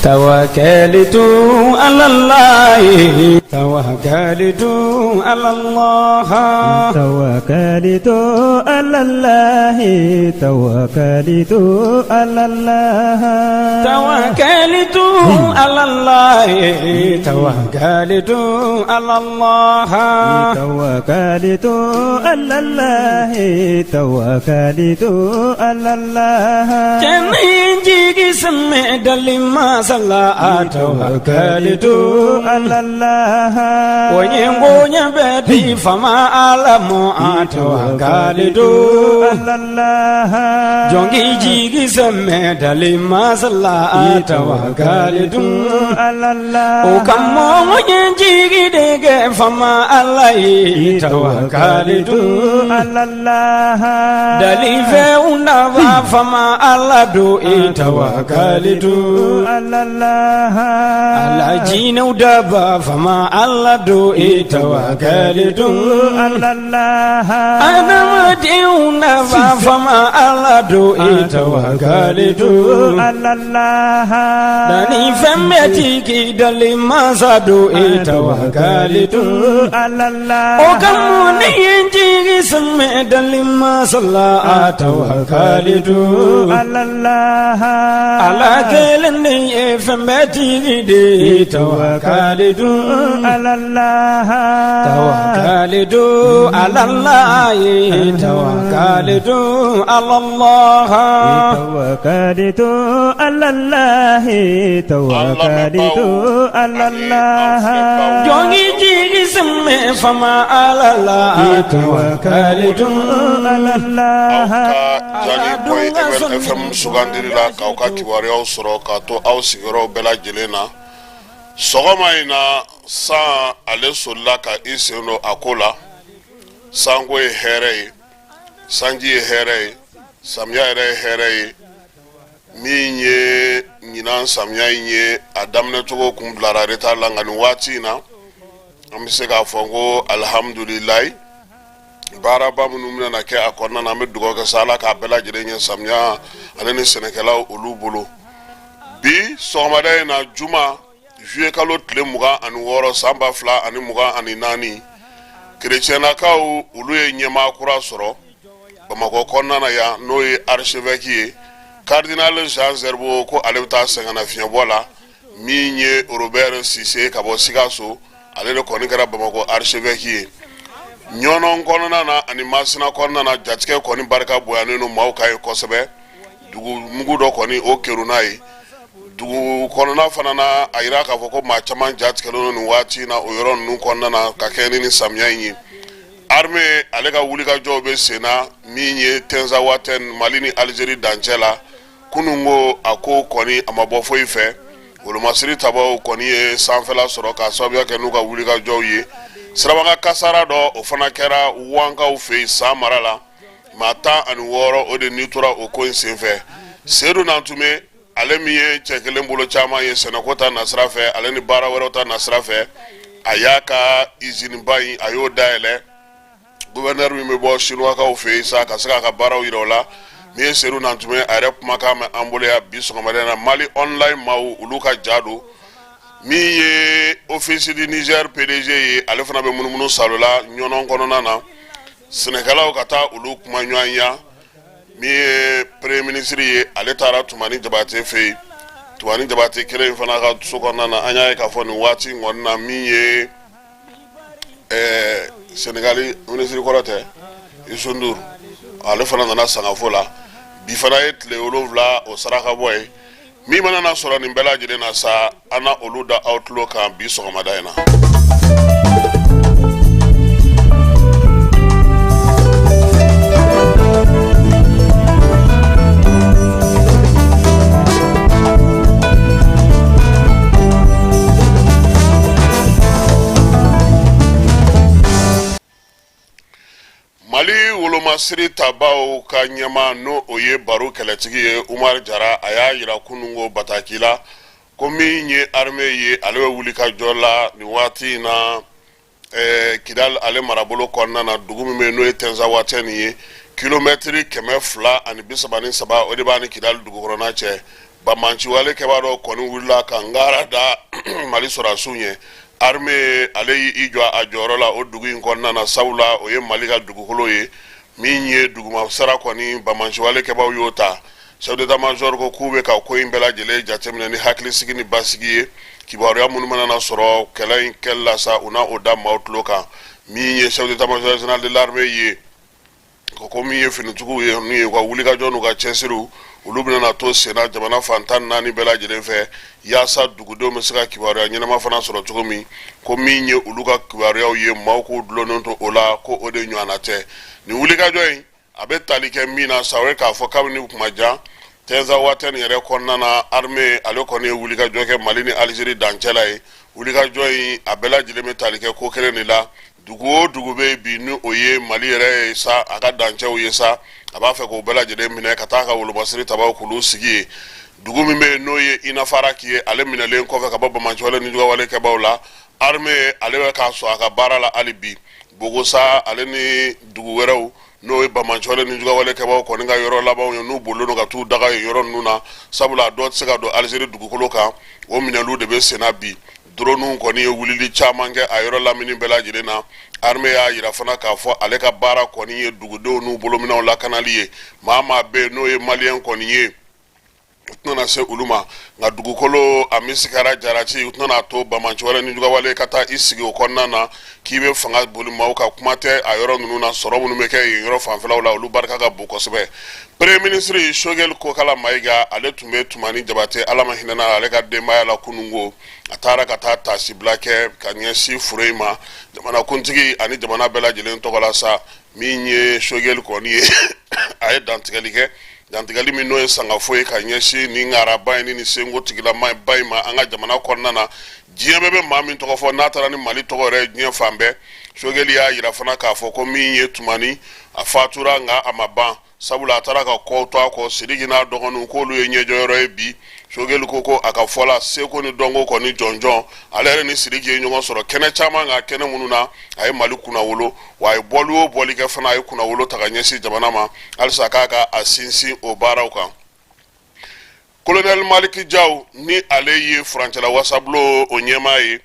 Tawakalitu ala Allahi tawakalitu ala Allah tawakalitu ala Allahi tawakalitu ala Allah tawakalitu ala Allahi tawakalitu ala Allah tawakalitu ala Allahi tawakalitu ala Allah Cɛ ne ye n jigi sɛmɛ dali masa la tawakalitu ala Allah O ye koɲɛ bɛɛ di faama Ala ma tawakalitu ala Allah Jɔn k'i jigi sɛmɛ dali masa la tawakalitu ala Allah O kama n ye n jigi de kɛ faama Ala ye tawakalitu ala Allah Dalifɛnw nafa faama Ala don e tawakalitu ala Allah Ala jinɛw daba faama Ala don e tawakalitu ala Allah Adamadenw nafa faama Ala don e tawakalitu ala Allah Dannifɛn bɛɛ tigi dali masa don e tawakalitu ala Allah O kama ne ye n jigi sɛmɛ dali masa la tawakalitu ala Allah Ala kelen de ye fɛn bɛɛ tigi de ye tawakalitu ala Allah tawakalitu ala Allah ye tawakalitu ala Allah tawakalitu ala Allah tawakalitu ala Allah Jɔn k'i jigi sɛmɛ faama Ala la tawakalitu ala Allah Aw ka Jali point FM sugandili la k'aw ka kibaruyaw sɔrɔ k'a to aw sigiyɔrɔw bɛɛ lajɛlen na sɔgɔma in na san ale solila ka i sen don a ko la sanko ye hɛrɛ ye sanji ye hɛrɛ ye samiya yɛrɛ ye hɛrɛ ye min ye ɲinan samiya in ye a daminɛcogo kun bilara retard la nka nin waati in na an bɛ se k'a fɔ ko alihamudulilayi baaraba minnu bɛna kɛ a kɔnɔna na an bɛ dugawu kɛ sa ala k'a bɛɛ lajɛlen ɲɛ samiya ale ni sɛnɛkɛlaw olu bolo bi sɔgɔmada in na juma juillet kalo tile 26 san 2024 kerecɛnnakaw olu ye ɲɛmaa kura sɔrɔ bamakɔ kɔnɔna na yan n'o ye archevêque ye cardinal Jean Zerbo ko ale bɛ taa sɛgɛnnafiɲɛbɔ la min ye Robert Sise ka bɔ Sikaso ale de kɔni kɛra bamakɔ archevêque ye ɲɔnɔn kɔnɔna na ani masina kɔnɔna na jatigɛ kɔni barika bonyanen don maaw kan yen kosɛbɛ dugu mugu dɔ kɔni o kerunna yen dugu kɔnɔna fana na a yira k'a fɔ ko maa caman jatigɛlen don nin waati in na o yɔrɔ ninnu kɔnɔna na ka kɛɲɛ ni nin samiya in ye armée ale ka wulikajɔw bɛ sen na min ye Tɛnzawatɛn Mali ni Alizeri dancɛ la kunun ko a ko kɔni a ma bɔ foyi fɛ wolomasiri tabaw kɔni ye sanfɛla sɔrɔ k'a sababuya kɛ n'u ka wulikajɔw ye sirabakan kasara dɔ o fana kɛra wankaw fɛ yen san mara la maa 16 o de ni tora o ko in senfɛ sedu nantume ale min ye cɛ kelen bolo caman ye sɛnɛko ta nasira fɛ ale ni baara wɛrɛw ta nasira fɛ a y'a ka iziniba in a y'o dayɛlɛ gouverneur min bɛ bɔ sinuwakaw fɛ yen sa ka se k'a ka baaraw yira o la min ye sedu nantume a yɛrɛ kumakan mɛn an bolo yan bi sɔgɔmada in na mali online maaw olu ka ja don min ye office du niger pdg ye ale fana bɛ munumunu salo la ɲɔnɔn kɔnɔna na sɛnɛkɛlaw ka taa olu kuma ɲɔgɔnya min ye premier ministre ye ale taara tumani jabate fɛ yen tumani jabate kelen in fana ka so kɔnɔna na an y'a ye k'a fɔ nin waati in kɔni na min ye ɛɛ senegali minisiri kɔrɔ tɛ Youssou Ndour ale fana nana sangafo la bi fana ye tile 7 o saraka bɔ ye min mana na sɔrɔ nin bɛɛ lajɛlen na sa an na olu da aw tulo kan bi sɔgɔmada in na Mali wolomasiri tabaw ka ɲɛmaa n'o o ye baro kɛlɛtigi ye Umaru Jara a y'a yira kununko bataki la ko min ye armée ye ale bɛ wuli ka jɔ la nin waati in na Kidali ale marabolo kɔnɔna na dugu min bɛ yen n'o ye Tɛnzawatɛni ye kilomɛtiri 233 o de b'a ni Kidali dugu kɔnɔna cɛ. Banbaanciwale kɛbaa dɔ kɔni wulila ka ngara da Mali sɔrɔdasiw ɲɛ. Armée ale y'i jɔ a jɔyɔrɔ la o dugu in kɔnɔna na, sabula o ye Mali ka dugukolo ye. Min ye duguma sara kɔni, banbaanciwale kɛbaaw y'o ta. Chef d'état major ko k'u bɛ ka ko in bɛɛ lajɛlen jateminɛ ni hakilisigi ni basigi ye. Kibaruya minnu mana na sɔrɔ kɛlɛ in kɛli la sa, u na o da maaw tulo kan. Min ye chef d'état major général de l'armée ye, ko min ye finitigiw ye, n'u ye u ka wulikajɔ n'u ka cɛsiriw, olu bɛna na to senna jamana fan 14 bɛɛ lajɛlen fɛ, yaasa dugudenw bɛ se ka kibaruya ɲɛnama fana sɔrɔ cogo min. Ko min ye olu ka kibaruyaw ye, maaw k'u dulonnen to o la, ko o de ɲɔgɔnna tɛ. Nin wulikajɔ in, a bɛ tali kɛ min na sa, o ye k'a fɔ kabini kuma jan Tinzawatɛni yɛrɛ kɔnɔna na, armée ale kɔni ye wulikajɔ kɛ Mali ni Alizeri dancɛ la ye. Wulikajɔ in, a bɛɛ lajɛlen bɛ tali kɛ ko kelen de la. Dugu o dugu bɛ bi, ni o ye Mali yɛrɛ ye sa, a ka dancɛw ye sa, a b'a fɛ k'o bɛɛ lajɛlen minɛ ka taa ka wolomasiri tabaw k'olu sigi yen. Dugu min bɛ yen, n'o ye Inafaraki ye, ale minɛlen kɔfɛ ka bɔ banbaanciwale ni jugawale kɛbaaw la, armée ale bɛ k'a sɔn a ka baara la hali bi. Bogosa ale ni dugu wɛrɛw, n'o ye banbaanciwale ni jugawale kɛbaaw kɔni ka yɔrɔ labanw ye, n'u bolilen don ka t'u daga yen yɔrɔ ninnu na, sabula a dɔw tɛ se ka don Alizeri dugukolo kan, o minɛliw de bɛ senna bi. Drone kɔni ye wulili caman kɛ a yɔrɔ lamini bɛɛ lajɛlen na. Armée y'a yira fana k'a fɔ ale ka baara kɔni ye dugudenw n'u bolominɛw lakanali ye. Maa maa bɛ yen n'o ye maliyɛn kɔni ye, u tɛna se olu ma, nka dugukolo a misikara jarati, u tɛna to banbaanciwale ni jugawale ka taa i sigi o kɔnɔna na k'i bɛ fanga boli maaw ka kuma tɛ. A yɔrɔ ninnu na, sɔrɔ minnu bɛ kɛ yen yɔrɔ fanfɛlaw la, olu barika ka bon kosɛbɛ. Premier ministre Choguel Kokala Mayiga, ale tun bɛ Tumani Jabate, Ala ma hinɛna ale ka denbaya la kununko. A taara ka taa taasibila kɛ ka ɲɛsin fure in ma jamanakuntigi ani jamana bɛɛ lajɛlen tɔgɔ la sa. Min ye Choguel kɔni ye, a ye dantigɛli kɛ, dantigɛli min n'o ye sangafo ye ka ɲɛsin ni ŋaraba in ni senko tigilama ba in ma an ka jamana kɔnɔna na, diɲɛ bɛɛ bɛ maa min tɔgɔ fɔ n'a taara ni Mali tɔgɔ yɛrɛ diɲɛ fan bɛɛ. Choguel y'a yira fana k'a fɔ ko min ye Tumani, a fatura nka a ma ban, sabula a taara ka kɔ to a kɔ. Sidiki n'a dɔgɔninw, k'olu ye ɲɛjɔyɔrɔ ye bi. Choguel ko a ka fɔ la, seko ni dɔnko kɔni jɔnjɔn, ale yɛrɛ ni Sidiki ye ɲɔgɔn sɔrɔ kɛnɛ caman kan, kɛnɛ minnu na a ye Mali kunnawolo, wa a ye bɔli o bɔli kɛ fana, a ye kunnawolo ta ka ɲɛsin jamana ma. Halisa k'a ka a sinsin o baaraw kan. Colonel Malick Diaw, ni ale ye furancɛla wasabulon o ɲɛmaa ye,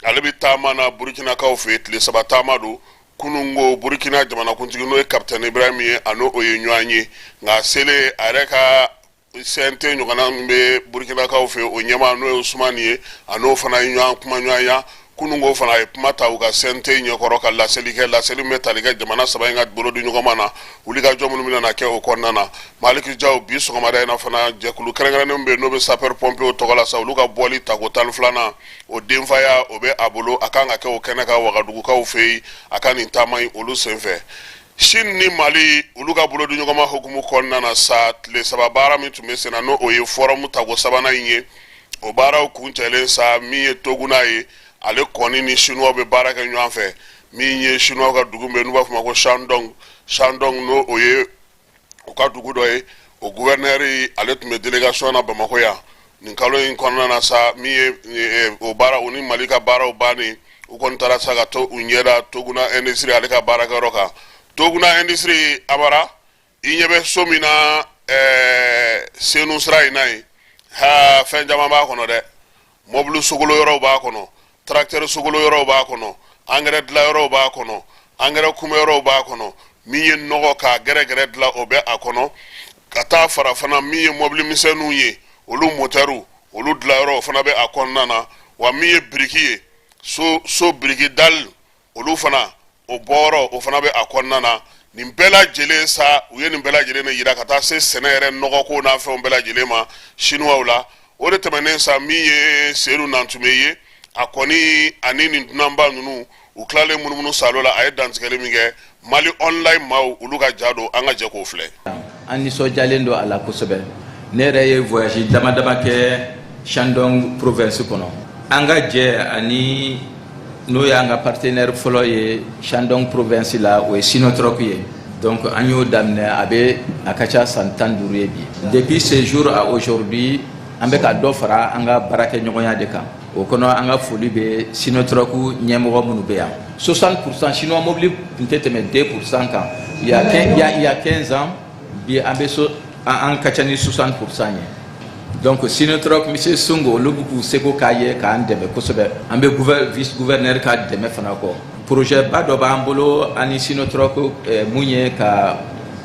ale bɛ taama na Burukinakaw fɛ yen. Tile 3 taama don. Kununko, Burukina jamanakuntigi, n'o ye Capitaine Ibrahim ye, a n'o ye ɲɔgɔn ye. Nka a selen, a yɛrɛ ka CNT ɲɔgɔnna min bɛ Burukinakaw fɛ, o ɲɛmaa, n'o ye Usumani ye, a n'o fana ye ɲɔgɔn kuma ɲɔgɔnya. Kununko fana, a ye kuma ta u ka CNT ɲɛkɔrɔ ka laseli kɛ, laseli min bɛ tali kɛ jamana saba in ka bolodi ɲɔgɔnma na, wulikajɔ minnu bɛna kɛ o kɔnɔna na. Malick Diaw, bi sɔgɔmada in na fana, jɛkulu kɛrɛnkɛrɛnnen bɛ yen, n'o bɛ sapeur pompier tɔgɔ la sa, olu ka bɔli tako 12nan, o denfaya o bɛ a bolo, a kan ka kɛ o kɛnɛ kan Wagadugukaw fɛ yen. A ka nin taama in olu senfɛ, Chine ni Mali, olu ka bolodiɲɔgɔnma hukumu kɔnɔna na sa, tile 3 baara min tun bɛ senna, n'o o ye forum tako sabanan in ye, o baaraw kuncɛlen sa. Min ye Toguna ye, ale kɔni ni Chinois bɛ baara kɛ ɲɔgɔn fɛ. Min ye Chinois ka dugu bɛ, n'u b'a fɔ ma ko Shandong, Shandong, n'o o ye u ka dugu dɔ ye, o gouverneur, ale tun bɛ délégation na Bamakɔ yan nin kalo in kɔnɔna na sa. Min ye o baara, u ni Mali ka baaraw bannen, u kɔni taara sa ka to u ɲɛda Toguna Industrie ale ka baarakɛyɔrɔ kan. Toguna Industrie, Amara, i ɲɛ bɛ so min na Senu sira in na yen, ha, fɛn caman b'a kɔnɔ dɛ. Mɔbili sogolo yɔrɔw b'a kɔnɔ, tracteur sogolo yɔrɔw b'a kɔnɔ, angɛrɛ dilan yɔrɔw b'a kɔnɔ, angɛrɛ kunbɛ yɔrɔw b'a kɔnɔ. Min ye nɔgɔ k'a gɛrɛgɛrɛ dilan, o bɛ a kɔnɔ. Ka taa fara fana, min ye mɔbili misɛnninw ye, olu motɛriw, olu dilan yɔrɔ, o fana bɛ a kɔnɔna na. Wa min ye biriki ye, so biriki dali, olu fana o bɔyɔrɔ, o fana bɛ a kɔnɔna na. Nin bɛɛ lajɛlen sa, u ye nin bɛɛ lajɛlen de yira ka taa se sɛnɛ yɛrɛ nɔgɔko n'a fɛnw bɛɛ lajɛlen ma Sinuwaw la. O de tɛmɛnen sa, min ye Seyidu Nantume ye, a kɔni ani nin dunanba ninnu, u tilalen munumunu salo la, a ye dantigɛli min kɛ Mali Online maaw, olu ka ja don, an ka jɛ k'o filɛ. An nisɔndiyalen don a la kosɛbɛ. Ne yɛrɛ ye voyage dama dama kɛ Shandong province kɔnɔ. An ka jɛ ani n'o y'an ka partenaire fɔlɔ ye Shandong province la, o ye Sinotruk ye. Donc an y'o daminɛ, a bɛ a ka ca san 15 ye bi. Depuis ce jour à aujourd'hui, an bɛ ka dɔ fara an ka baarakɛɲɔgɔnya de kan. O kɔnɔ, an ka foli bɛ Sinotruk ɲɛmɔgɔ minnu bɛ yan. 60%, chinois mobili tun tɛ tɛmɛ 2% kan il y a 15 ans. Bi an bɛ so an ka ca ni 60% ye. Donc Sinotruk, monsieur Song, olu bɛ k'u seko k'a ye k'an dɛmɛ kosɛbɛ. An bɛ vice gouverneur ka dɛmɛ fana kɔ. Projet ba dɔ b'an bolo ani Sinotruk, mun ye ka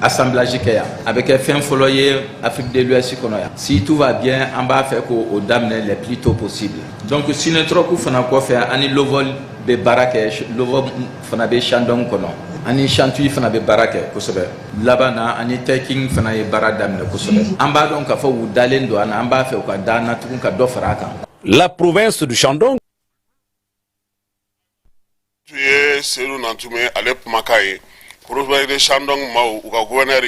assemblage kɛ yan. A bɛ kɛ fɛn fɔlɔ ye Afrique de l'Ouest kɔnɔ yan. Si tout va bien, an b'a fɛ k'o daminɛ le plus tôt possible. Donc Sinotruk fana kɔfɛ, ani Lovol bɛ baara kɛ. Lovol fana bɛ Shandong kɔnɔ, ani Shantui fana bɛ baara kɛ kosɛbɛ. Laban na, ani Teking fana ye baara daminɛ kosɛbɛ. An b'a dɔn k'a fɔ u dalen don an na, an b'a fɛ u ka da an na tugun ka dɔ fara a kan. La province du Shandong Tun ye Seydou Nantume ale kumakan ye. Province de Shandong maaw, u ka gouverneur,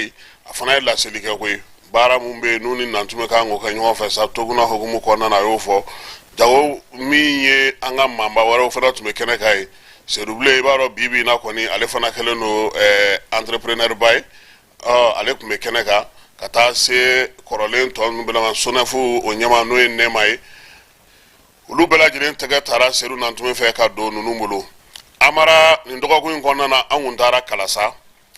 a fana ye laseli kɛ koyi. Baara mun bɛ yen n'u ni Nantume kan k'o kɛ ɲɔgɔn fɛ sa, toguna hukumu kɔnɔna na, a y'o fɔ. Jago min ye, an ka maaba wɛrɛw fana tun bɛ kɛnɛ kan ye. Seydou Bilen, i b'a dɔn bi bi in na kɔni, ale fana kɛlen don entrepreneur ba ye. Ɔ, ale tun bɛ kɛnɛ kan ka taa se kɔrɔlen tɔ ninnu bɛɛ ma. SONEF o ɲɛmaa, n'o ye Nɛma ye, olu bɛɛ lajɛlen tɛgɛ taara Seydou Nantume fɛ ka don ninnu bolo. Amara, nin dɔgɔkun in kɔnɔna na, an kun taara Kalasa.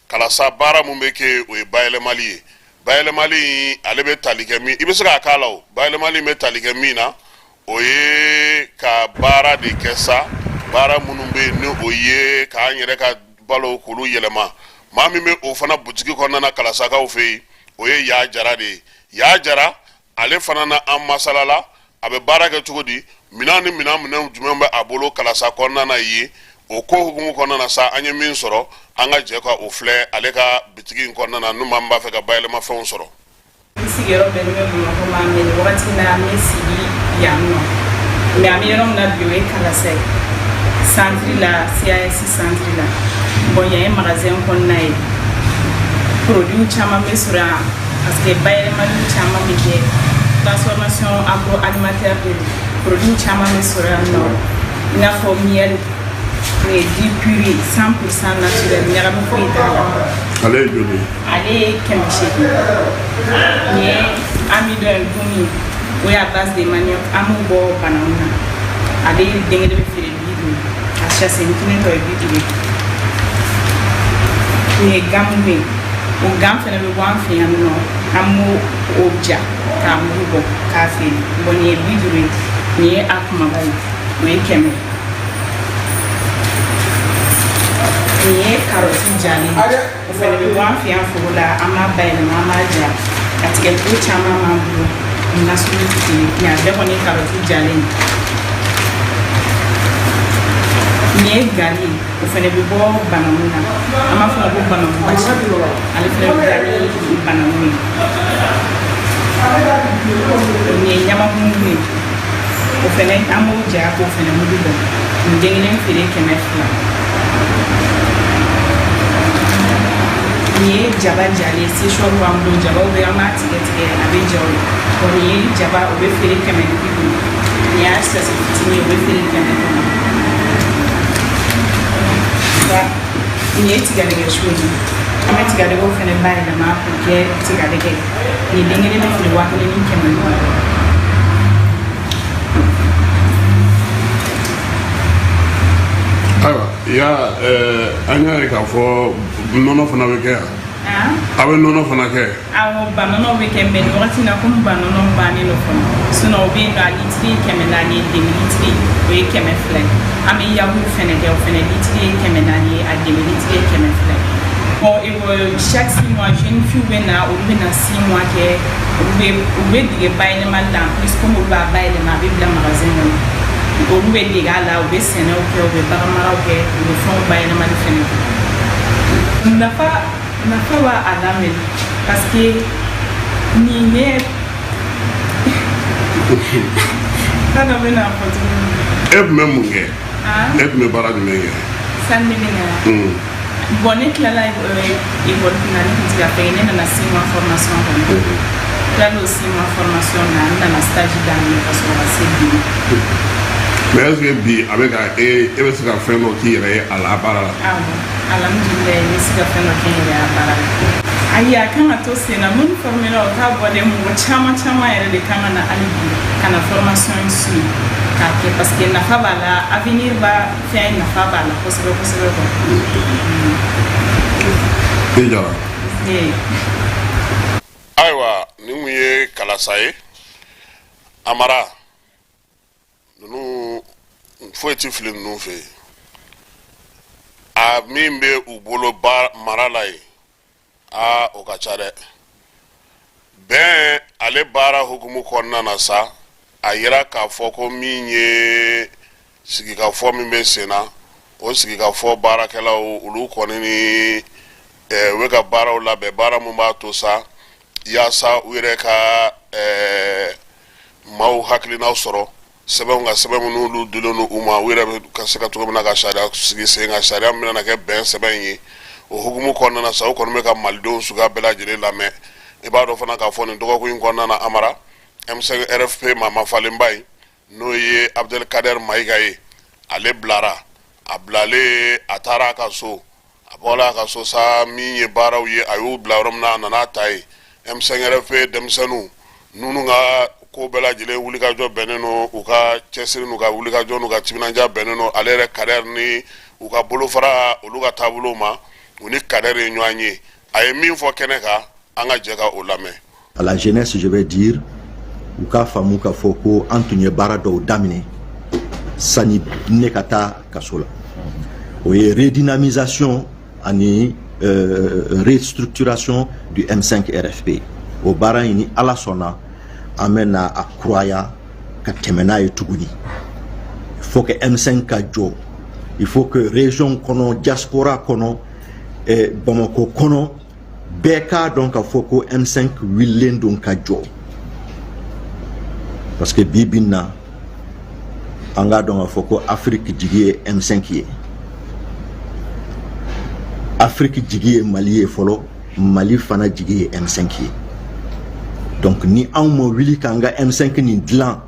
Kalasa, baara mun bɛ kɛ, o ye bayɛlɛmali ye. Bayɛlɛmali, ale bɛ tali kɛ min, i bɛ se k'a k'a la, o bayɛlɛmali bɛ tali kɛ min na, o ye ka baara de kɛ sa. Baara minnu bɛ yen, ni o ye k'an yɛrɛ ka balo k'olu yɛlɛma. Maa min bɛ o fana butigi kɔnɔna na Kalasakaw fɛ yen, o ye Ya Jara de ye. Ya Jara, ale fana na an masala la. A bɛ baara kɛ cogo di? Minɛn ni minɛn minɛn jumɛn bɛ a bolo Kalasa kɔnɔna na yen? O ko hukumu kɔnɔna na sa, an ye min sɔrɔ, an ka jɛ ka o filɛ ale ka bitigi in kɔnɔna na, n'u maa min b'a fɛ ka bayɛlɛmafɛnw sɔrɔ. N sigiyɔrɔ bɛnnen bɛ Bamakɔ ma, mais nin wagati na, n bɛ sigi yan nɔ. Mais an bɛ yɔrɔ min na bi, o ye Kalasa ye, centre la, CAS centre la. Bon, yan ye magasin kɔnɔna ye. Produit caman bɛ sɔrɔ yan parce que bayɛlɛmaliw caman bɛ kɛ, transformation agroalimentaire de don. Produit caman bɛ sɔrɔ yan nɔ, i n'a fɔ miel, o ye di pur ye, 100% naturel, ɲagami foyi t'a la. Ale ye joli ye? Ale ye 800. Nin ye amidon ye, gomme, o ye à base de manioc, an b'o bɔ bananku na. Ale den kelen bɛ feere 50, a sachet kelen tɔ ye 50 ye. Nin ye gamugu ye, o gan fɛnɛ bɛ bɔ an fɛ yan nɔ, an b'o o ja k'a mugu bɔ k'a feere. Bon, nin ye 50 ye. Nin ye a kumaba ye, o ye 100. Nin ye karɔti jalen ye, o fɛnɛ bɛ bɔ an fɛ yan foro la, an b'a bayɛlɛma, an b'a ja. A tigɛcogo caman b'an bolo, nin nasugu tɛ kelen ye, a bɛɛ kɔni ye karɔti jalen ye. Nin ye gari ye, o fɛnɛ bɛ bɔ bananku na, an b'a fɔ o ma ko bananku basi. Ale fɛnɛ bɛ dilan ni bananku ye. Nin ye ɲamaku ye, o fɛnɛ an b'o ja k'o fɛnɛ mugu bɔ. Nin den kelen feere 200. Nin ye jaba jalen ye, séchoir b'an bolo, jabaw bɛ, an b'a tigɛ tigɛ, a bɛ ja o ye. Bon, nin ye jaba, o bɛ feere 150. Nin y'a sachet fitinin ye, o bɛ feere 100. Nka nin ye tigadɛgɛ so ye, an bɛ tigadɛgɛw fɛnɛ bayɛlɛma k'o kɛ tigadɛgɛ. Nin den kelen bɛ feere 1500. Ayiwa ya, an y'a ye k'a fɔ nɔnɔ fana bɛ kɛ yan. A bɛ nɔnɔ fana kɛ? Awɔ, banɔnɔ bɛ kɛ, mais nin wagati in na, komi banɔnɔ bannen don fɔlɔ, sinon o bɛ yen nɔ. A litiri ye 400 ye, demi litiri o ye 200 ye. An bɛ yaourt fɛnɛ kɛ, o fɛnɛ litiri ye 400 ye, a demi litiri ye 200 ye. Bon, chaque 6 mois, jeune fille bɛ na, olu bɛ na 6 mois kɛ, olu bɛ dege bayɛlɛmali la. En plus, komi olu b'a bayɛlɛma, a bɛ bila magasin kɔnɔ, olu bɛ dege a la, u bɛ sɛnɛw kɛ, u bɛ baganmaraw kɛ, u bɛ fɛnw bayɛlɛmali fɛnɛ kɛ. Nafa b'a a la mɛnɛ, parce que nin ne t'a dɔn n bɛna fɔ cogo min. E tun bɛ mun kɛ? E tun bɛ baara jumɛn kɛ? Sani ne bɛ na yan, bon, ne tilala école kunna, ne tun tɛ ka fɛn kɛ. Ne nana 6 mois formation kɔnɔ, tilala o 6 mois formation na, n nana stage daminɛ ka sɔrɔ ka se bi ma. Mais est ce que bi a bɛ ka e bɛ se ka fɛn dɔ k'i yɛrɛ ye a la baara la? Awɔ, alhamdulilayi, n bɛ se ka fɛn dɔ kɛ n yɛrɛ ye a baara la. Ayi, a kan ka to sen na. Minnu formera, o t'a bɔ dɛ. Mɔgɔ caman caman yɛrɛ de kan ka na hali bi ka na formation in suit k'a kɛ, parce que nafa b'a la, avenir b'a fɛn, nafa b'a la kosɛbɛ kosɛbɛ quoi. I Jara. Ee. Ayiwa, nin kun ye Kalasa ye. Amara, ninnu foyi ti fili ninnu fɛ yen. A min bɛ u bolo mara la yen, aa, o ka ca dɛ. Bɛn ale baara hukumu kɔnɔna na sa, a yira k'a fɔ ko min ye sigikafɔ min bɛ sen na, o sigikafɔ baarakɛlaw, olu kɔni ni u bɛ ka baaraw labɛn, baara min b'a to sa yaasa u yɛrɛ ka maaw hakilinaw sɔrɔ sɛbɛnw ka sɛbɛn minnu olu dilen don u ma, u yɛrɛ bɛ ka se ka cogo min na ka sariya sigi sen kan, sariya min bɛna kɛ bɛn sɛbɛn ye. O hukumu kɔnɔna na sa, u kɔni bɛ ka malidenw suguya bɛɛ lajɛlen lamɛn. I b'a dɔn fana k'a fɔ nin dɔgɔkun in kɔnɔna na, Amara, M5 RFP maa mafalenba in, n'o ye Abdelkader Mayiga ye, ale bilara. A bilalen, a taara a ka so. A bɔla a ka so sa, min ye baaraw ye, a y'u bila yɔrɔ min na, a nana ta yen. M5 RFP denmisɛnninw ninnu ka ko bɛɛ lajɛlen wulikajɔ bɛnnen don, u ka cɛsiri n'u ka wulikajɔ n'u ka timinandiya bɛnnen don ale yɛrɛ Kader ni u ka bolofara, olu ka taabolow ma. U ni Kader ye ɲɔgɔn ye. A ye min fɔ kɛnɛ kan, an ka jɛ ka o lamɛn. À la jeunesse, je vais dire, u k'a faamu k'a fɔ ko an tun ye baara dɔw daminɛ sani ne ka taa kaso la. O ye redynamisation ani restructuration du M5 RFP. O baara in, ni Ala sɔnna, an bɛ na a kuraya ka tɛmɛ n'a ye tuguni. Il faut que M5 ka jɔ, il faut que région kɔnɔ, diaspora kɔnɔ, Bamakɔ kɔnɔ, bɛɛ k'a dɔn k'a fɔ ko M5 wililen don ka jɔ, parce que bi bi in na, an k'a dɔn k'a fɔ ko Afiriki jigi ye M5 ye, Afiriki jigi ye Mali ye fɔlɔ, Mali fana jigi ye M5 ye. Donc ni anw ma wuli k'an ka M5 nin dilan,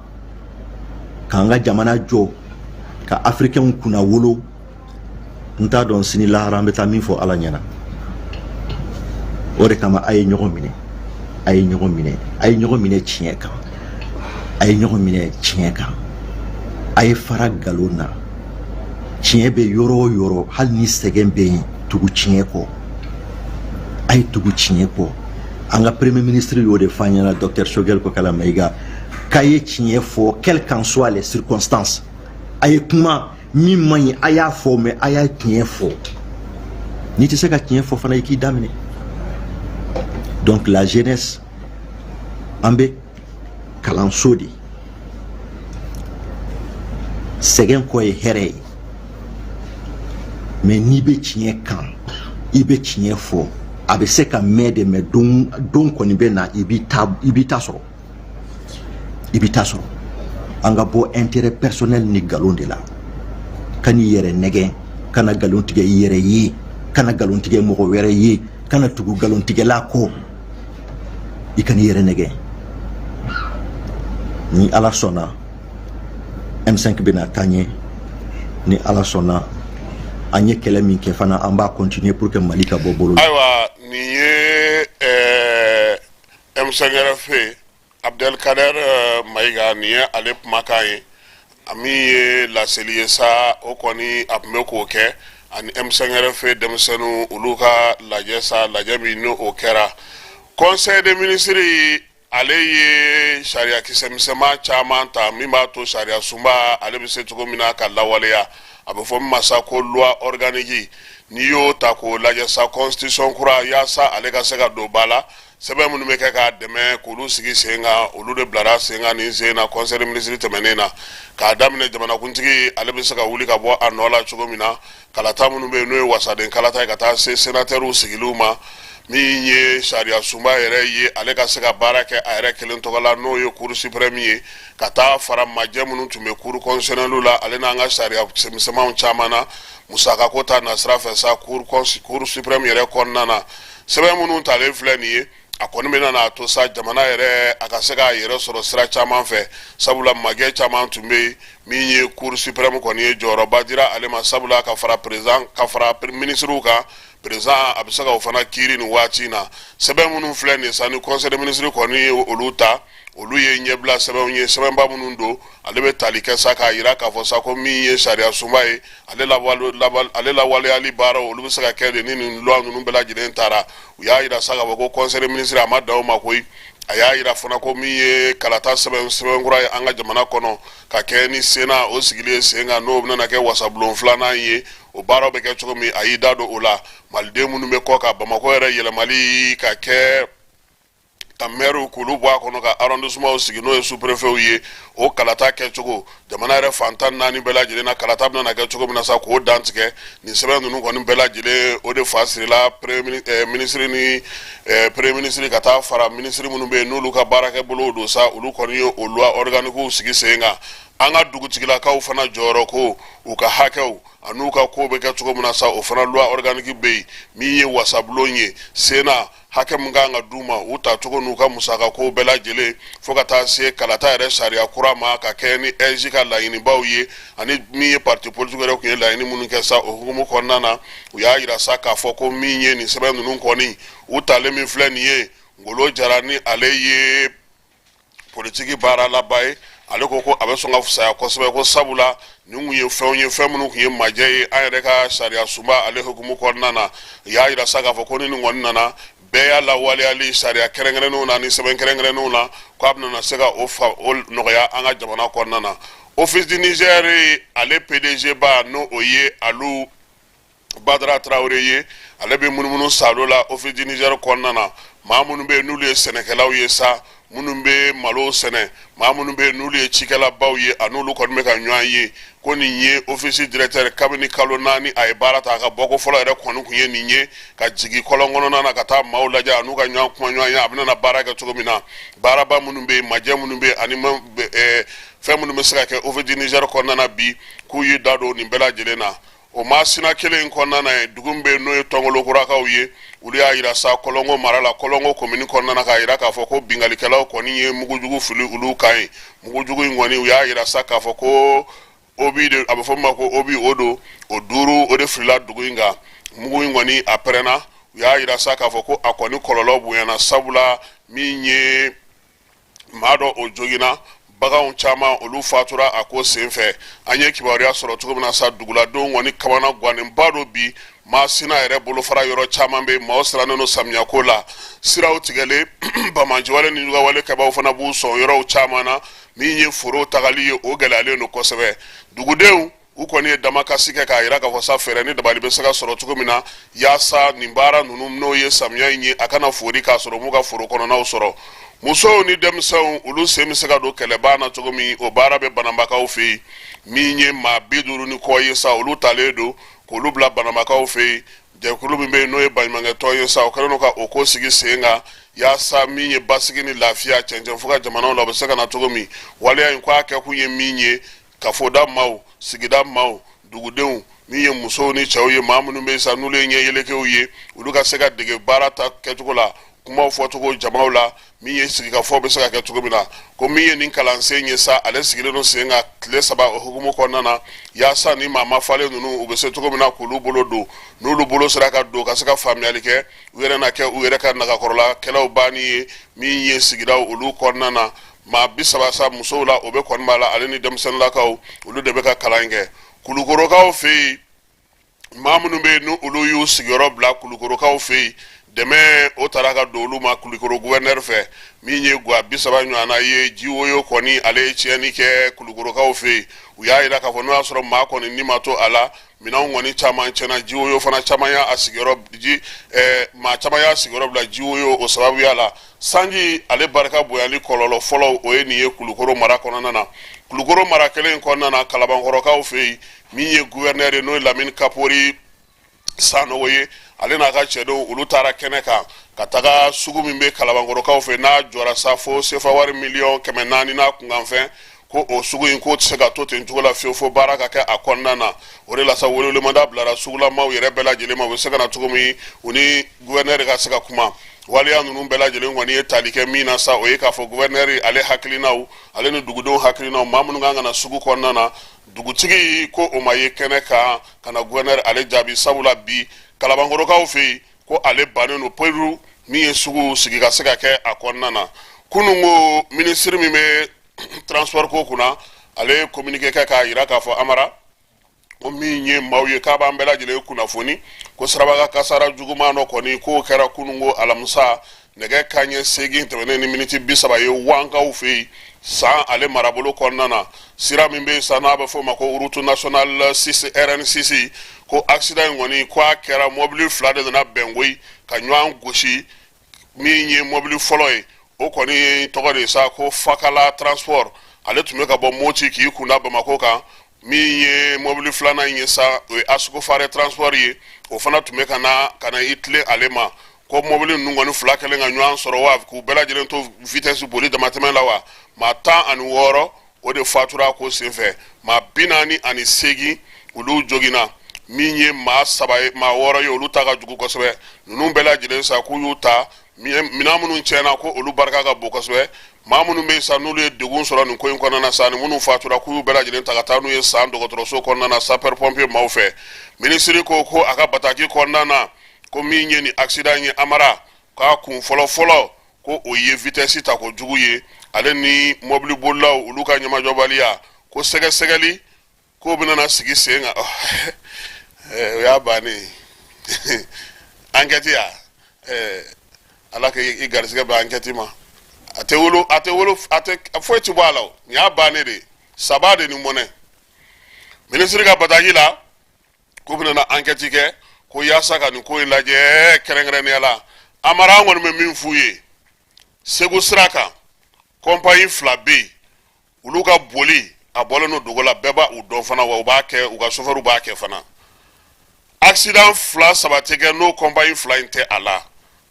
k'an ka jamana jɔ, ka africains kunna wolo, n t'a dɔn sini lahara an bɛ taa min fɔ Ala ɲɛna. O de kama, a ye ɲɔgɔn minɛ, a ye ɲɔgɔn minɛ, a ye ɲɔgɔn minɛ tiɲɛ kan, a ye ɲɔgɔn minɛ tiɲɛ kan, a ye fara nkalon na. Tiɲɛ bɛ yɔrɔ o yɔrɔ, hali ni sɛgɛn bɛ yen, tugu tiɲɛ kɔ, a ye tugu tiɲɛ kɔ. An ka premier ministre y'o de fɔ an ɲɛna, docteur Choguel Kokalla Maïga, k'a ye tiɲɛ fɔ, quelles qu'en soient les circonstances. A ye kuma min man ɲi, a y'a fɔ, mais a y'a tiɲɛ fɔ. N'i tɛ se ka tiɲɛ fɔ fana, i k'i daminɛ. Donc la jeunesse, an bɛ kalanso de, sɛgɛn kɔ ye hɛrɛ ye, mais n'i bɛ tiɲɛ kan, i bɛ tiɲɛ fɔ, a bɛ se ka mɛn de, mais don don kɔni bɛ na, i b'i ta, i b'i ta sɔrɔ, i b'i ta sɔrɔ. An ka bɔ intérêt personnel ni nkalon de la. Kan'i yɛrɛ nɛgɛn, kana nkalon tigɛ i yɛrɛ ye, kana nkalon tigɛ mɔgɔ wɛrɛ ye, kana tugu nkalontigɛla kɔ, i kan'i yɛrɛ nɛgɛn. Ni Ala sɔnna, M5 bɛna taa ɲɛ. Ni Ala sɔnna, an ye kɛlɛ min kɛ fana, an b'a continuer pour que Mali ka bɔ bolo la. Ayiwa, nin ye M5RFP Abdelkader Mayiga, nin ye ale kumakan ye. A min ye laseli ye sa, o kɔni a tun bɛ k'o kɛ ani M5RFP denmisɛnninw, olu ka lajɛ sa, lajɛ min n'o o kɛra conseil des ministres. Ale ye sariya kisɛmisɛnman caman ta min b'a to sariya sunba ale bɛ se cogo min na ka lawaleya, a bɛ fɔ min ma sa ko loi organique. N'i y'o ta k'o lajɛ sa, constitution kura, yaasa ale ka se ka don ba la, sɛbɛn minnu bɛ kɛ k'a dɛmɛ k'olu sigi sen kan, olu de bilara sen kan nin sen na conseil des ministres tɛmɛnen na, k'a daminɛ jamanakuntigi ale bɛ se ka wuli ka bɔ a nɔ la cogo min na, kalata minnu bɛ yen n'o ye wasaden kalata ye, ka taa se sénateurs sigiliw ma. Min ye sariya sunba yɛrɛ ye, ale ka se ka baara kɛ a yɛrɛ kelen tɔgɔ la, n'o ye cour suprême ye, ka taa fara majɛ minnu tun bɛ cour constitutionnelle la, ale n'an ka sariya misɛnmanw caman na, musakako ta nasira fɛ sa, cour suprême yɛrɛ kɔnɔna na, sɛbɛn minnu talen filɛ nin ye, a kɔni bɛna n'a to sa jamana yɛrɛ a ka se k'a yɛrɛ sɔrɔ sira caman fɛ, sabula magɛ caman tun bɛ yen. Min ye cour suprême kɔni ye, jɔyɔrɔba dira ale ma, sabula ka fara président, ka fara ministres kan, président a bɛ se ka o fana kiiri nin waati in na. Sɛbɛn minnu filɛ nin ye sa, ni conseil des ministres kɔni ye olu ta, olu ye ɲɛbila sɛbɛnw ye, sɛbɛnba minnu don, ale bɛ tali kɛ sa k'a yira k'a fɔ sa ko min ye sariya sunba ye, ale lawaleyali baaraw, olu bɛ se ka kɛ de ni nin loi ninnu bɛɛ lajɛlen taara. U y'a yira sa k'a fɔ ko conseil des ministres a ma dan o ma koyi. A y'a yira fana ko min ye kalata sɛbɛn sɛbɛnkura ye an ka jamana kɔnɔ ka kɛ ni Sénat o sigili ye sen kan, n'o bɛna kɛ wasabulon filanan ye, o baaraw bɛ kɛ cogo min, a y'i da don o la. Maliden minnu bɛ kɔ kan, Bamakɔ yɛrɛ yɛlɛmali ka kɛ ka mɛriw k'olu bɔ a kɔnɔ ka arrondissementw sigi, n'o ye sous-préfetw ye, o kalata kɛcogo jamana yɛrɛ fan 14 bɛɛ lajɛlen na, kalata bɛna kɛ cogo min na sa, k'o dantigɛ. Nin sɛbɛn ninnu kɔni bɛɛ lajɛlen, o de fa sirila premier ministre ni premier ministre ka taa fara minisiri minnu bɛ yen n'olu ka baarakɛ bolow don sa, olu kɔni ye o loi organiquew sigi sen kan. An ka dugutigilakaw fana jɔyɔrɔ ko, u ka hakɛw an'u ka kow bɛ kɛ cogo min na sa, o fana loi organique bɛ yen. Min ye wasabulon ye, Sénat, hakɛ min kan ka d'u ma, u tacogo n'u ka musaka kow bɛɛ lajɛlen, fo ka taa se kalata yɛrɛ sariya kura ma ka kɛ ni AIGE ka laɲinibaw ye, ani min ye parti politique yɛrɛ tun ye laɲini minnu kɛ sa, o hukumu kɔnɔna na, u y'a yira sa k'a fɔ ko min ye nin sɛbɛn ninnu kɔni u talen min filɛ nin ye. Ngolo Jara, ni ale ye politiki baaralaba ye, ale ko ko a bɛ sɔn ka fisaya kosɛbɛ, ko sabula nin kun ye fɛnw ye, fɛn minnu tun ye majɛ ye an yɛrɛ ka sariya sunba ale hukumu kɔnɔna na. U y'a yira sa k'a fɔ ko ni nin kɔni nana bɛɛ y'a lawaleyali sariya kɛrɛnkɛrɛnnenw na ni sɛbɛn kɛrɛnkɛrɛnnenw na, ko a bɛna se ka o fa o nɔgɔya an ka jamana kɔnɔna na. Office du Niger ale PDG ba, n'o o ye Alu Badara Tarawele ye, ale bɛ munumunu salo la Office du Niger kɔnɔna na. Maa minnu bɛ yen n'olu ye sɛnɛkɛlaw ye sa, minnu bɛ malo sɛnɛ, maa minnu bɛ yen n'olu ye cikɛlabaw ye, a n'olu kɔni bɛ ka ɲɔgɔn ye. Ko nin ye office directeur, kabini kalo 4 a ye baara ta, a ka bɔko fɔlɔ yɛrɛ kɔni tun ye nin ye, ka jigin kɔlɔn kɔnɔna na ka taa maaw lajɛ a n'u ka ɲɔgɔn kuma ɲɔgɔn ye, a bɛna baara kɛ cogo min na, baaraba minnu bɛ yen, majɛ minnu bɛ yen, ani fɛn minnu bɛ se ka kɛ Office du Niger kɔnɔna na bi, k'u y'i da don nin bɛɛ lajɛlen na. O masina kelen in kɔnɔna na yen, dugu min bɛ yen n'o ye Tɔngolokurakaw ye, olu y'a yira sa Kɔlɔngo mara la, Kɔlɔngo komini kɔnɔna na, k'a yira k'a fɔ ko binkalikɛlaw kɔni ye mugujugu fili olu kan yen. Mugujugu in kɔni, u y'a yira sa k'a fɔ ko obus de, a bɛ fɔ min ma ko obus, o don, o duuru o de filila dugu in kan. Mugu in kɔni a pɛrɛnna. U y'a yira sa k'a fɔ ko a kɔni kɔlɔlɔ bonyana, sabula min ye maa dɔ o joginna, baganw caman olu fatura a ko senfɛ. An ye kibaruya sɔrɔ cogo min na sa, duguladenw kɔni kamana gannenba don bi. Masina yɛrɛ bolofara yɔrɔ caman bɛ, maaw sirannen don samiyako la, siraw tigɛlen, banbaanciwale ni jugawale kɛbaaw fana b'u sɔn yɔrɔw caman na. Min ye foro tagali ye, o gɛlɛyalen don kosɛbɛ. Dugudenw u kɔni ye damakasi kɛ k'a yira k'a fɔ sa fɛɛrɛ ni dabali bɛ se ka sɔrɔ cogo min na yaasa nin baara ninnu, n'o ye samiya in ye, a kana foori k'a sɔrɔ m'u ka foro kɔnɔnaw sɔrɔ. Musow ni denmisɛnw, olu sen bɛ se ka don kɛlɛba na cogo min, o baara bɛ Banambakaw fɛ yen. Min ye maa 50 ni kɔ ye sa, olu talen don k'olu bila Banambakaw fɛ yen. Jɛkulu min bɛ yen n'o ye baɲumankɛtɔn ye sa, o kɛlen don ka o ko sigi sen kan yaasa min ye basigi ni lafiya cɛncɛn fo ka jamanaw la, o bɛ se ka na cogo min. Waleya in ko a kɛkun ye min ye, kafoda maaw, sigida maaw, dugudenw, min ye musow ni cɛw ye, maa minnu bɛ sa n'olu ye ɲɛ yelekew ye, olu ka se ka dege baara ta kɛcogo la, kumaw fɔcogo jamaw la, min ye sigikafɔ bɛ se ka kɛ cogo min na. Ko min ye nin kalansen ye sa, ale sigilen don sen kan tile 3 o hukumu kɔnɔna na, yaasa ni maa mafalen ninnu, u bɛ se cogo min na k'olu bolo don, n'olu bolo sera ka don ka se ka faamuyali kɛ, u yɛrɛ na kɛ u yɛrɛ ka nagakɔrɔla kɛlɛw banni ye. Min ye sigidaw olu kɔnɔna na, maa 30 sa musow la, o bɛ kɔni b'a la, ale ni denmisɛnninlakaw, olu de bɛ ka kalan kɛ Kulukorokaw fɛ yen. Maa minnu bɛ yen ni olu y'u sigiyɔrɔ bila Kulukorokaw fɛ yen, dɛmɛ o taara ka don olu ma Kulukoro guvɛnɛri fɛ. Min ye gwa 30 ɲɔgɔnna ye, jiwoyo kɔni ale ye tiɲɛni kɛ Kulukorokaw fɛ yen. U y'a yira k'a fɔ n'o y'a sɔrɔ maa kɔni ni ma to a la, minɛnw kɔni caman tiɲɛna, jiwoyo fana caman y'a sigiyɔrɔ ji maa caman y'a sigiyɔrɔ bila jiwoyo o sababuya la. Sanji ale barika bonyali kɔlɔlɔ fɔlɔ, o ye nin ye Kulukoro mara kɔnɔna na. Kulukoro mara kelen in kɔnɔna na, Kalabankɔrɔkaw fɛ yen, min ye guvɛnɛri ye, n'o ye Lamini Kapori Sanogo ye, ale n'a ka cɛdenw, olu taara kɛnɛ kan ka taga sugu min bɛ Kalabankɔrɔkaw fɛ, n'a jɔra sa fo sefa wari miliyɔn 400 n'a kunkanfɛn, ko o sugu in k'o tɛ se ka to ten cogo la fiyewu, fo baara ka kɛ a kɔnɔna na. O de la sa, welewelemada bilara sugulamaw yɛrɛ bɛɛ lajɛlen ma, u bɛ se ka na cogo min, u ni guvɛnɛri ka se ka kuma. Waleya ninnu bɛɛ lajɛlen kɔni ye tali kɛ min na sa, o ye k'a fɔ guvɛnɛri ale hakilinaw, ale ni dugudenw hakilinaw, maa minnu kan ka na sugu kɔnɔna na, dugutigi ko o ma ye kɛnɛ kan ka na guvɛnɛri ale jaabi, sabula bi Kalabankɔrɔkaw fɛ yen, ko ale bannen don pewu min ye sugu sigi ka se ka kɛ a kɔnɔna na. Kunun ko minisiri min bɛ transport ko kunna, ale ye communiqué kɛ k'a yira k'a fɔ Amara ko min ye maaw ye, k'a b'an bɛɛ lajɛlen kunnafoni ko siraba kasara juguman dɔ kɔni k'o kɛra kunun ko alamisa. Nɛgɛ kanɲɛ 8 tɛmɛnen ni miniti 30 ye Wankaw fɛ yen, San ale marabolo kɔnɔna na, sira min bɛ yen sa n'a bɛ f'o ma ko route nationale 6, RN6, ko accident in kɔni, ko a kɛra mɔbili fila de nana bɛn koyi ka ɲɔgɔn gosi. Min ye mɔbili fɔlɔ ye, o kɔni ye tɔgɔ de sa ko Fakala Transport, ale tun bɛ ka bɔ Moti k'i kunda Bamakɔ kan. Min ye mɔbili filanan in ye sa, o ye Asukofare Transport ye, o fana tun bɛ ka na i tilen ale ma. Ko mɔbili ninnu kɔni fila kɛlen ka ɲɔgɔn sɔrɔ wa, k'u bɛɛ lajɛlen to vitesse boli damatɛmɛ la wa, maa 16, o de fatura ko senfɛ, maa 48, olu joginna. Min ye maa saba ye, maa wɔɔrɔ ye, olu ta ka jugu kosɛbɛ. Ninnu bɛɛ lajɛlen sa, k'u y'u ta minɛn minnu tiɲɛna, ko olu barika ka bon kosɛbɛ. Maa minnu bɛ yen sa, n'olu ye degun sɔrɔ nin ko in kɔnɔna na sa, ni minnu fatura, k'u y'u bɛɛ lajɛlen ta ka taa n'u ye San dɔgɔtɔrɔso kɔnɔna na, sapeur pompier maaw fɛ. Minisiri ko ko a ka bataki kɔnɔna na, ko min ye nin accident ye, Amara k'a kun fɔlɔ fɔlɔ, ko o ye vitesse ta ko jugu ye, ale ni mɔbili bolilaw olu ka ɲɛmajɔbaliya. Ko sɛgɛsɛgɛli k'o bɛna sigi sen kan. O y'a bannen ye, enquête ya. Ala ka i garisɛgɛ bɛn enquête ma. A tɛ wolo, a tɛ wolo, a tɛ foyi ti bɔ a la. O nin y'a bannen de ye, saba de ni mɔnɛ. Minisiri ka bataki la, k'u bɛna enquête kɛ ko yaasa ka nin ko in lajɛ kɛrɛnkɛrɛnnenya la. Amara, an kɔni bɛ min f'u ye, Segu sira kan, compagnie fila bɛ yen, olu ka boli a bɔlen don dogo la, bɛɛ b'a u dɔn fana wa, u b'a kɛ, u ka chauffeur b'a kɛ fana. Accident fila saba tɛ kɛ n'o compagnie fila in tɛ a la.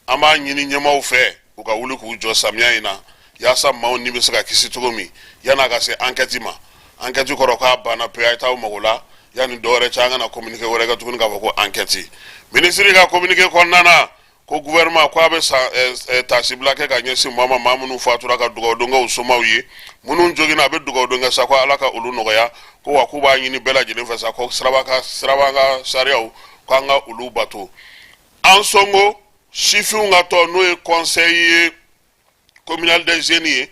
An b'a ɲini ɲɛmaaw fɛ, u ka wuli k'u jɔ samiya in na, yaasa maaw ni bɛ se ka kisi cogo min, yan'a ka se enquête ma. Enquête kɔrɔ k'a banna pewu, a ye taa aw mago la. Yanni dɔwɛrɛ cɛ, an kana communiqué wɛrɛ kɛ tuguni k'a fɔ ko enquête. Minisiri ka communiqué kɔnɔna na, ko gouvernement ko a bɛ sa taasibila kɛ ka ɲɛsin maa ma, maa minnu fatura, ka dugawudon kɛ u somaw ye. Minnu joginna, a bɛ dugawudon kɛ sa ko Ala ka olu nɔgɔya. Ko wa, k'u b'a ɲini bɛɛ lajɛlen fɛ sa, ko siraba ka sariyaw, k'an ka olu bato. Ansongo sifinw ka tɔn, n'o ye conseil ye communal des jeunes ye,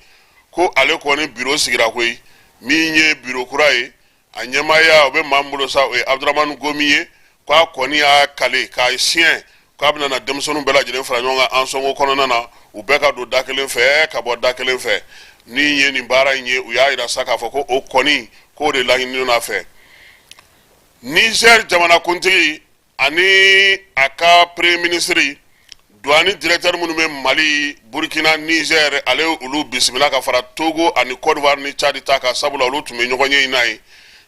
ko ale kɔni bureau sigira koyi. Min ye bureau kura ye, a ɲɛmaaya o bɛ maa min bolo sa, o ye Abudramani Gomi ye. K'a kɔni y'a kale k'a siɲɛ k'a bɛna na denmisɛnninw bɛɛ lajɛlen fara ɲɔgɔn kan Ansongo kɔnɔna na, u bɛɛ ka don da kelen fɛ ka bɔ da kelen fɛ. Ni ye nin baara in ye, u y'a yira sa k'a fɔ ko o kɔni, k'o de laɲininen n'a fɛ. Niger jamanakuntigi ani a ka premier ministre, douane directeur minnu bɛ Mali, Burkina, Niger, ale olu bisimila ka fara Togo ani Côte d'Ivoire ni Tchad ta kan, sabula olu tun bɛ ɲɔgɔn ye in n'a ye.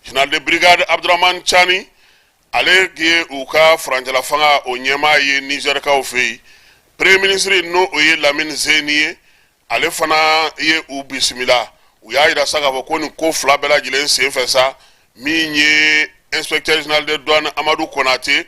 Général de brigade Abdurahmane Tchani, ale ye u ka furancɛla fanga o ɲɛmaa ye Nizɛrikaw fɛ yen. Premier ministre, n'o o ye Lamine Zeni ye, ale fana ye u bisimila. U y'a yira sa k'a fɔ ko nin ko fila bɛɛ lajɛlen senfɛ sa, min ye inspecteur général de douane Amadu Konate,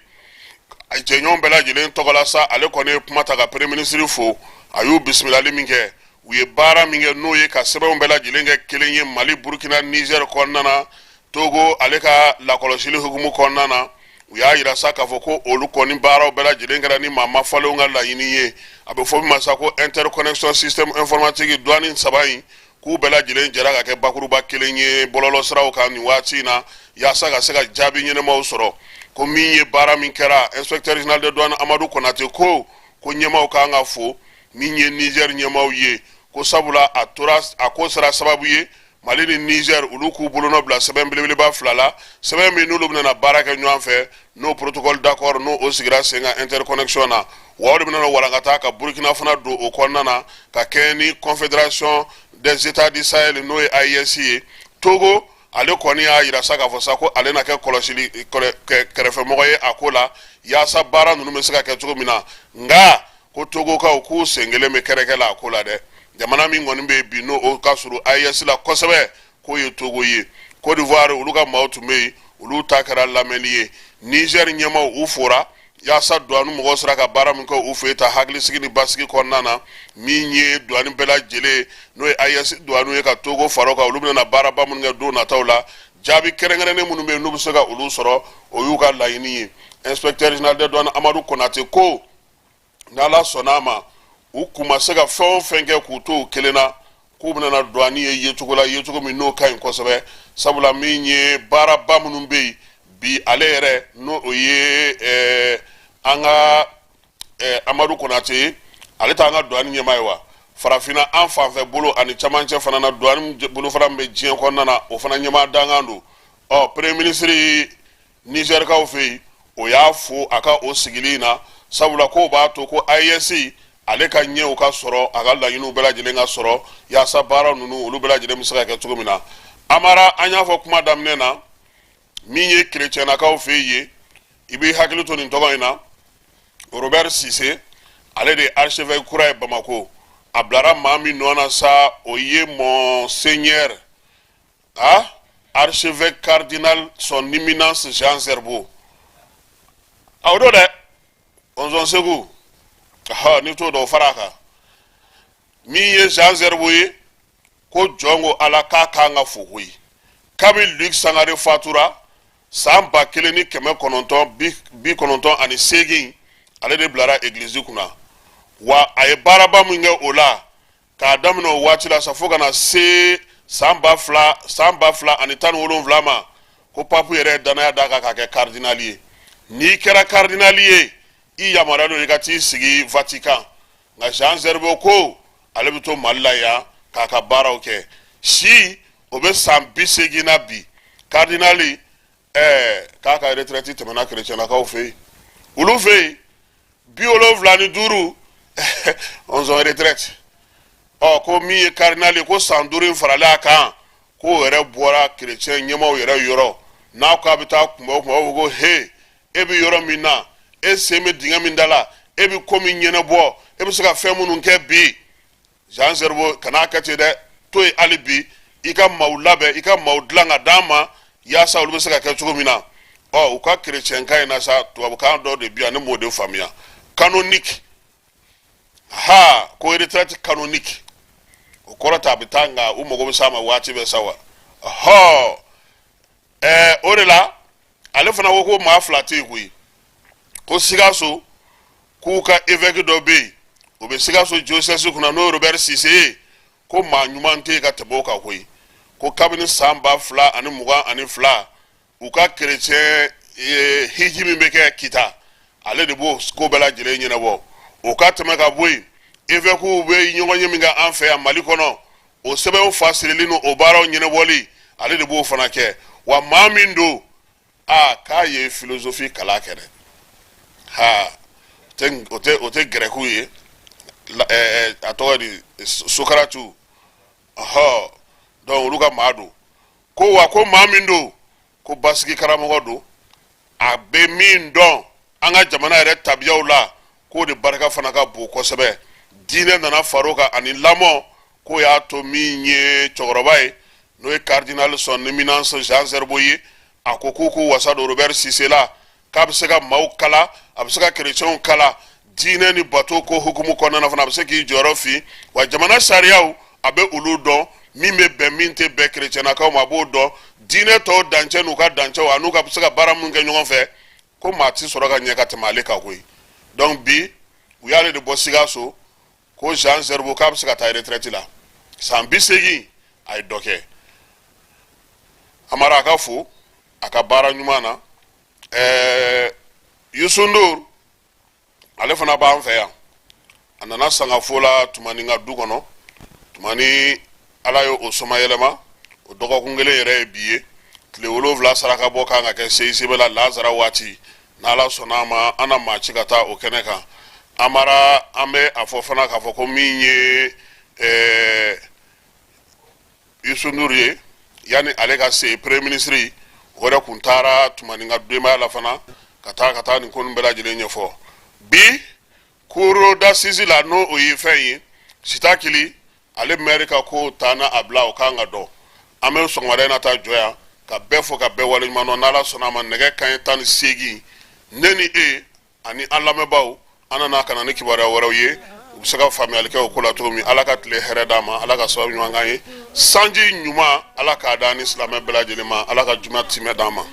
a jɛɲɔgɔn bɛɛ lajɛlen tɔgɔ la sa, ale kɔni ye kuma ta ka premier ministre fo. A y'u bisimilali min kɛ, u ye baara min kɛ, n'o ye ka sɛbɛnw bɛɛ lajɛlen kɛ kelen ye Mali, Burkina, Niger kɔnɔna na, Togo ale ka lakɔlɔsili hukumu kɔnɔna na, u y'a yira sa k'a fɔ ko olu kɔni baaraw bɛɛ lajɛlen kɛra ni maa mafalenw ka laɲini ye. A bɛ fɔ min ma sa ko interconnexion système informatique, douane saba in, k'u bɛɛ lajɛlen jɛra ka kɛ bakuruba kelen ye bɔlɔlɔsiraw kan nin waati in na, yaasa ka se ka jaabi ɲɛnamaw sɔrɔ. Ko min ye baara min kɛra, inspecteur général de douane Amadu Konate ko ɲɛmaaw kan ka fo, min ye Niger ɲɛmaaw ye, ko sabula a tora a ko sera sababu ye Mali ni Niger, olu k'u bolonɔ bila sɛbɛn belebeleba fila la, sɛbɛn min n'olu bɛna baara kɛ ɲɔgɔn fɛ, n'o protocole d'accord, n'o o sigira sen kan interconnexion na. Wa o de bɛna walankata ka Burkina fana don o kɔnɔna na, ka kɛɲɛ ni Confédération des États du Sahel, n'o ye AES ye. Togo, ale kɔni y'a yira sa k'a fɔ sa ko ale na kɛ kɔlɔsili kɛrɛfɛmɔgɔ ye a ko la, yaasa baara ninnu bɛ se ka kɛ cogo min na. Nka ko Togokaw k'u sen kelen bɛ kɛrɛkɛ la a ko la dɛ. Jamana min kɔni bɛ yen bi, n'o o ka surun AES la kosɛbɛ, k'o ye Togo ye. Côte d'Ivoire, olu ka maaw tun bɛ yen, olu ta kɛra lamɛnni ye. Niger ɲɛmaaw, u fora yaasa douane mɔgɔw sera ka baara min kɛ u fɛ yen ta hakilisigi ni basigi kɔnɔna na. Min ye douane bɛɛ lajɛlen, n'o ye AES douane ye, ka Togo fara o kan, olu bɛna baaraba minnu kɛ don nataw la, jaabi kɛrɛnkɛrɛnnen minnu bɛ yen n'u bɛ se ka olu sɔrɔ, o y'u ka laɲini ye. Inspecteur général des douanes Amadu Konate ko n'Ala sɔnna a ma, u kun ma se ka fɛn o fɛn kɛ k'u to u kelen na, k'u bɛna douane ye yecogo la, yecogo min n'o ka ɲi kosɛbɛ, sabula min ye baaraba minnu bɛ yen bi, ale yɛrɛ, n'o o ye an ka Amadu Konate ye, Ale t'an ka douane ɲɛmaa ye wa? Farafinna an fanfɛ bolo ani camancɛ fana na, douane bolofara min bɛ diɲɛ kɔnɔna na, o fana ɲɛmaa dankan don. Ɔ, premier ministre Nizɛrikaw fɛ yen, o y'a fo a ka o sigili in na, sabula k'o b'a to ko AES ale ka ɲɛw ka sɔrɔ, a ka laɲiniw bɛɛ lajɛlen ka sɔrɔ, yaasa baara ninnu olu bɛɛ lajɛlen bɛ se ka kɛ cogo min na. Amara, an y'a fɔ kuma daminɛ na, min ye kerecɛnnakaw fɛ yen, i b'i hakili to nin tɔgɔ in na, Robert Sise, ale de ye archevêque kura ye Bamako. A bilara maa min nɔ na sa, o ye monseigneur, ah, archevêque cardinal son éminence Jean Zerbo. A o don dɛ, ɔnzɔn Segu, n'i t'o dɔn, o fara a kan. Min ye Jean Zerbo ye, ko jɔn ko Ala k'a kan ka fo koyi. Kabi Luc Sangare fatura san 1998, ale de bilara egilizi kunna. Wa a ye baaraba min kɛ o la k'a daminɛ o waati la sa fo ka na se san 2017 ma, ko papu yɛrɛ ye danaya d'a kan k'a kɛ karidinali ye. N'i kɛra karidinali ye, i yamaruyalen don i ka t'i sigi Vatican. Nka Jean Zerbo ko ale bɛ to Mali la yan k'a ka baaraw kɛ. Si o bɛ san 80 na bi. Karidinali, ɛɛ, k'a ka retraite tɛmɛna kerecɛnnakaw fɛ yen, olu fɛ yen 75 ɔnzɔn retraite. Ɔ, ko min ye karidinali, ko san 5 in faralen a kan, k'o yɛrɛ bɔra kerecɛn ɲɛmaaw yɛrɛ yɔrɔ. N'a ko a bɛ taa kunba o kunba, o b'a fɔ ko he, e bɛ yɔrɔ min na, e sen bɛ dingɛ min da la, e bɛ ko min ɲɛnabɔ, e bɛ se ka fɛn minnu kɛ bi, Jean Zerbo, kan'a kɛ ten dɛ, to yen hali bi, i ka maaw labɛn, i ka maaw dilan ka d'an ma, yaasa olu bɛ se ka kɛ cogo min na. Ɔ, u ka kerecɛnkan in na sa, tubabukan dɔ de bɛ yan, ne m'o de faamuya, canonique. Ha, ko retraite canonique, o kɔrɔ tɛ a bɛ taa, nka u mago bɛ s'a ma waati bɛɛ sa wa. Hɔ, ɛɛ, o de la ale fana ko ko maa fila tɛ yen koyi. Ko Sikaso, k'u ka évêque dɔ bɛ yen, o bɛ Sikaso diocèse kunna, n'o ye Robert Sise ye, ko maa ɲuman tɛ yen ka tɛmɛ o kan koyi. Ko kabini san 2022, u ka kerecɛn hiji min bɛ kɛ Kita, ale de b'o ko bɛɛ lajɛlen ɲɛnabɔ. O ka tɛmɛ ka bɔ yen, évêques bɛ ɲɔgɔn ye min kɛ an fɛ yan Mali kɔnɔ, o sɛbɛnw fasirili ni o baaraw ɲɛnabɔli, ale de b'o fana kɛ. Wa maa min don, aa, k'a ye philosophie kalan kɛ dɛ. Ha, o tɛ gɛrɛkiw ye, a tɔgɔ di, Sokaratu. Ɔhɔ, donc olu ka maa don. Ko wa ko maa min don, ko basigi karamɔgɔ don, a bɛ min dɔn an ka jamana yɛrɛ tabiyaw la, k'o de barika fana ka bon kosɛbɛ. Diinɛ nana far'o kan ani lamɔ, k'o y'a to min ye cɛkɔrɔba ye, n'o ye cardinal son éminence Jean Zerbo ye, a ko k'u k'u wasa don Robert Sise la, k'a bɛ se ka maaw kala, a bɛ se ka kerecɛnw kala diinɛ ni bato ko hukumu kɔnɔna na fana, a bɛ se k'i jɔyɔrɔ fin. Wa jamana sariyaw, a bɛ olu dɔn, min bɛ bɛn, min tɛ bɛn kerecɛnnakaw ma, a b'o dɔn. Diinɛ tɔw dancɛ n'u ka dancɛw an'u ka se ka baara minnu kɛ ɲɔgɔn fɛ, ko maa ti sɔrɔ ka ɲɛ ka tɛmɛ ale kan koyi. Donc bi u y'ale de bɔ Sikaso, ko Jean Zerbo k'a bɛ se ka taa retraite la. San 80, a ye dɔ kɛ. Amara, a ka fo a ka baara ɲuman na. Ɛɛ, Youssou N'Dour, ale fana b'an fɛ yan. A nana sangafo la Tumani ka du kɔnɔ. Tumani, Ala ye o somayɛlɛma, o dɔgɔkun kelen yɛrɛ ye bi ye. Tile 7 saraka bɔ kan ka kɛ CICB la lansara waati. N'Ala sɔnna a ma, an na maa ci ka taa o kɛnɛ kan. Amara, an bɛ a fɔ fana k'a fɔ ko min ye Youssou N'Dour ye, yanni ale ka se, premier ministre o yɛrɛ kun taara Tumani ka denbaya la fana, ka taa nin ko ninnu bɛɛ lajɛlen ɲɛfɔ. Bi cour d'assises la, n'o o ye fɛn ye, Sitakili, ale maire ka ko taa n'a a bila, o kan ka dɔn. An bɛ sɔgɔmada in na taa jɔ yan ka bɛɛ fo ka bɛɛ waleɲuman dɔn. N'Ala sɔnna a ma, nɛgɛ kanɲɛ 18, ne ni e ani an lamɛnbaaw, an nana ka na ni kibaruya wɛrɛw ye, u bɛ se ka faamuyali kɛ o ko la cogo min. Ala ka tile hɛrɛ d'an ma, Ala ka sababu ɲuman k'an ye, sanji ɲuman, Ala k'a d'an ni silamɛ bɛɛ lajɛlen ma, Ala ka juma timɛ d'an ma.